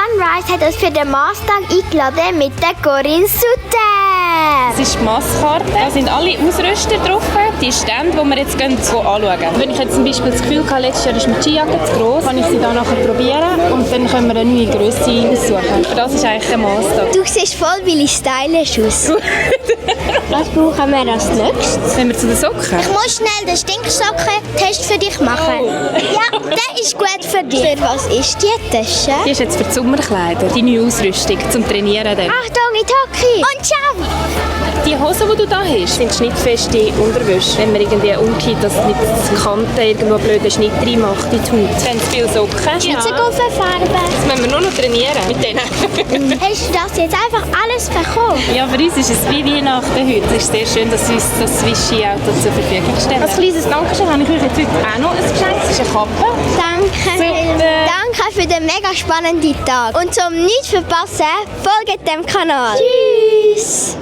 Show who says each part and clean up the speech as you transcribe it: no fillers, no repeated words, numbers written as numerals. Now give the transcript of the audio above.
Speaker 1: Sunrise hat uns für den Masstag eingeladen mit der Corinne Sutter.
Speaker 2: Das ist die Masskarte. Da sind alle Ausrüster drauf. Die Stände, die wir jetzt gehen, anschauen. Wenn ich jetzt zum Beispiel das Gefühl hatte, letztes Jahr ist meine Skijacke zu gross, kann ich sie dann nachher probieren und dann können wir eine neue Grösse aussuchen. Das ist eigentlich ein Masstag.
Speaker 1: Du siehst voll stylisch aus. Was brauchen wir als nächstes?
Speaker 2: Wenn wir zu den Socken.
Speaker 1: Ich muss schnell den Stinksocken-Test für dich machen.
Speaker 2: Oh.
Speaker 1: Ja, der ist gut für dich. Für was ist die Tasche?
Speaker 2: Die ist jetzt für die Sommerkleider. Die neue Ausrüstung zum Trainieren. Dann.
Speaker 1: Achtung, in die Hocke. Und ciao.
Speaker 2: Die Hosen, die du da hast, sind schnittfeste Unterwäsche. Wenn man irgendwie umkehrt, dass nicht die Kante irgendwo blöden Schnitt reinmacht in die Haut. Dann haben viele Socken.
Speaker 1: Farbe.
Speaker 2: Das müssen wir nur noch trainieren mit denen.
Speaker 1: Hast du das jetzt einfach alles bekommen?
Speaker 2: Ja, für uns ist es wie Weihnachten heute. Es ist sehr schön, dass sie uns das Swishy-Auto zur Verfügung stellen. Als kleines Dankeschön habe ich euch jetzt heute auch noch ein Geschenk. Das ist eine Kappe.
Speaker 1: Danke.
Speaker 2: Super.
Speaker 1: Danke für den mega spannenden Tag. Und zum nicht verpassen, folgt dem Kanal. Tschüss.